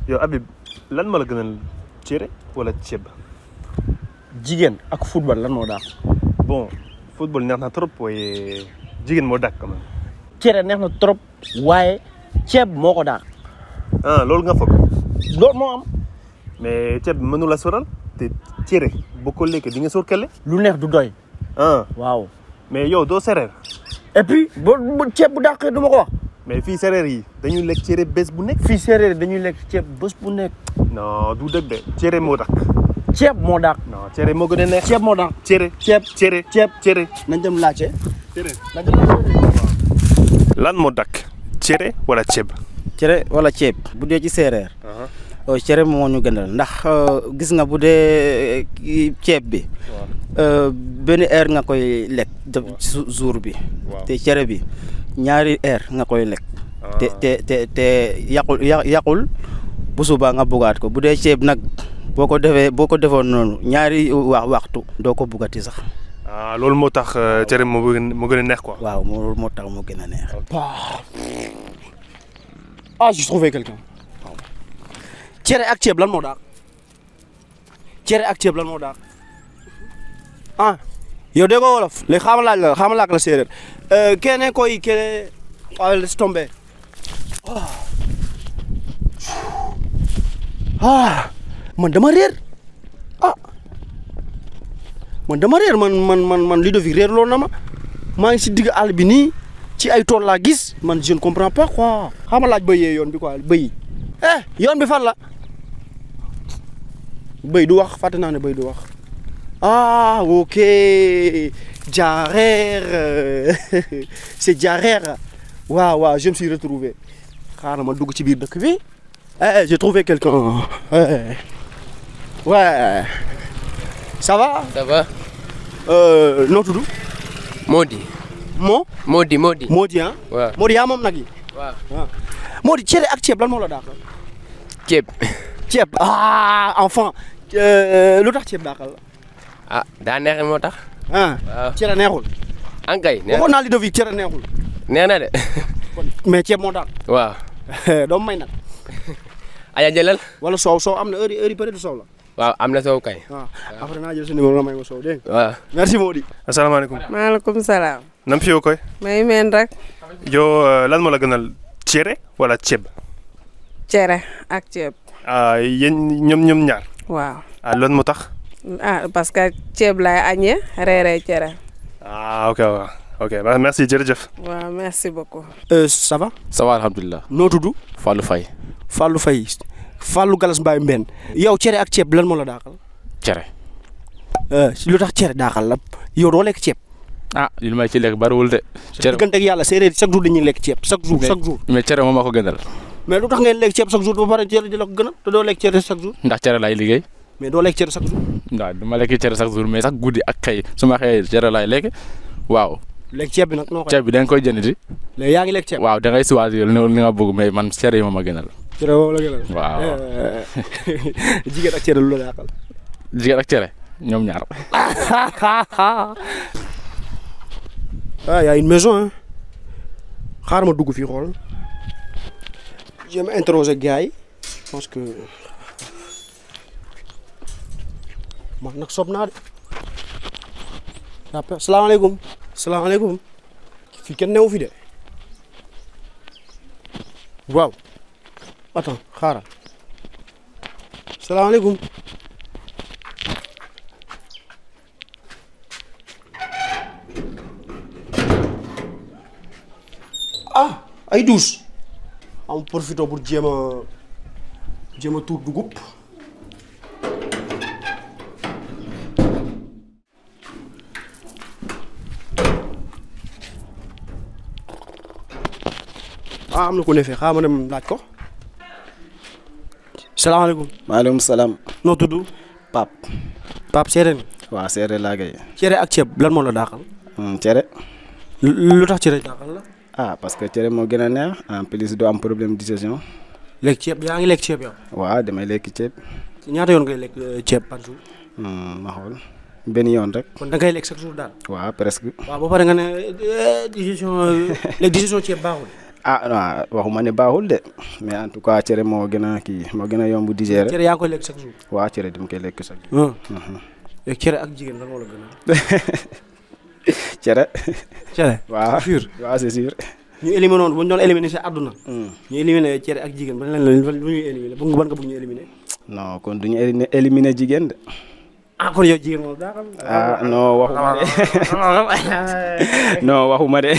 yow Habib lan ma la gënal cere wala ceeb. jigéen ak football lan moo daax. bon football neex na trop waaye jigéen moo dàq quand même. cere neex na trop waaye ceeb moo ko daax. ah loolu nga foog. loolu moo am. mais ceeb mënu la soral te cere boo ko lekkee di nga sóor kele. lu neex du doy. ah waaw. mais yow doo séeréer. et puis bu ceeb bu dàqee du ma ko wax. mais fii séeréer yi dañuy lekk cere bés bu nekk. fii séeréer dañuy lekk ceeb bés bu nekk. non du dëgg de cere moo dàq. ceeb moo dàq. non cere moo gën a neex. ceeb moo dàq. cere cere. nañ dem laajte. cere. nañ dem laajte. lan moo dàq cere wala ceeb. cere wala ceeb bu dee ci séeréer. cere moo ñu gënal ndax gis nga bu dee ceeb bi. benn heure nga koy lekk jour bi. te cere bi ñaari heure nga koy lekk. te yàqul bu subaa nga bugaat ko bu dee ceeb nag boo ko defoon noonu ñaari waxtu doo ko bugati sax. loolu moo tax cere moo gën a neex quoi. waaw moo tax moo gën a neex. j'ai trouvé quelqu'un. cere ak ceeb lan moo daax. cere ak ceeb lan moo daax. yow dégg nga wolof léegi xaama laaj la séeréer kene laisse tomber. man dama réer man Ludovic réer loolu na ma maa ngi si digg àll bi nii ci ay tool laa gis man je ne comprends pas quoi xaama laaj bëy yee yoon bi quoi bëy yoon bi fan la bëy du wax fàtte naa ne bëy du wax ok Diarère c'est Diarère waaw je me suis retrouvé xaaral ma dugg ci biir dëkk bi j'ai trouvé quelqu'un ouais ça va. ça va. noo tudd. Mody. Mody ah. waaw Mody yaa moom nag yi. waaw. Mody cere ak ceeb lan moo la dàqal. ceeb. enfant lu tax ceeb dàqal la. daa neex moo tax. waaw cere neexul. ankay neex waxoon naa Ludovic cere neexul. neex na de. mais ceeb moo dàq. waaw. doo may nag. aya jëlal. wala soow am na heure yi peut être soow la. waaw am na soow kay. après naa jël sa numéro nga may ma soow dégg nga. waaw merci Mody. asalaamaaleykum. maaleykum salaam. nam fi yow koy. may meen rek. yow lan moo la gënal cere wala ceeb. cere ak ceeb. yéen ñoom ñaar. waaw. lan moo tax. parce que ceeb laay añee reeree cere. ok merci jërëjëf. waaw merci beaucoup. ça va. ça va alhamdulilah. noo tudd. Fallou Faye. Fallou Galas Mbaye Mbène. yow cere ak ceeb lan moo la daaxal. cere. lu tax cere daaxal la yow doo lekk ceeb. li may ci lekk bariwul de. cere diggante ak yàlla séeréer chaque jour dañuy lekk ceeb chaque jour. mais cere moom maa ko gënal. mais lu tax ngeen lekk ceeb chaque jour ba pare cere di la ko gënal te doo lekk cere chaque jour. ndax cere laay liggéey. mais doo lekk cere chaque jour. waaw du ma lekk cere chaque jour mais sax guddi ak xëy su ma xëyee cere laay lekk waaw. lekk ceeb bi nag noo koy. ceeb bi da nga koy jënd di. léegi yaa ngi lekk ceeb. waaw da ngay choisir li nga bëgg mais man cere yi moom a gënal. cere boobu la gënal. waaw. jigéen ak cere lu la yàqal. jigéen ak cere ñoom ñaar. y a une maison hein. xaaral ma dugg fii xool. je vais interroger gars yi. je pense que man nag sob naa de. salaamaaleykum. fii kenn newu fi de. waaw. attends xaaral. salaamaaleykum. ay douche. am profité pour jéem a tuur dugub. am na ku ne fee xaaral ma dem laaj ko. salaamaaleykum. maaleykum salaam. noo tudd. Pape séeréer. waaw séeréer laa koy. cere ak ceeb lan moo la daaxal. cere. lu tax cere daaxal la. parce que cere moo gën a neex en plus du am problème digestion. lekk ceeb yaa ngi lekk ceeb yow. waaw damay lekk ceeb. ñaata yoon ngay lekk ceeb par jour. ma xool benn yoon rek. kon da ngay lekk chaque jour daal. waaw presque. waaw ba pare nga ne digestion ceeb baaxul. ah non waxuma ne baaxul de mais en tout cas cere moo gën a kii moo gën a yomb digérer. cere yaa ngi koy lekk chaque jour. waaw cere dama koy lekk chaque jour. yow cere ak jigéen lan moo la gën a. cere. cere. waaw c'est sûr. waaw c'est sûr. ñu éliminé woon bu ñu doon éliminé si àdduna. ñu éliminé cere ak jigéen ba leen la bu ñuy éliminé ban nga bëgg ñu éliminé. non kon duñu éliminé jigéen de. ah kon yow jigéen moom daa xam. ah non waxuma de non waxuma de.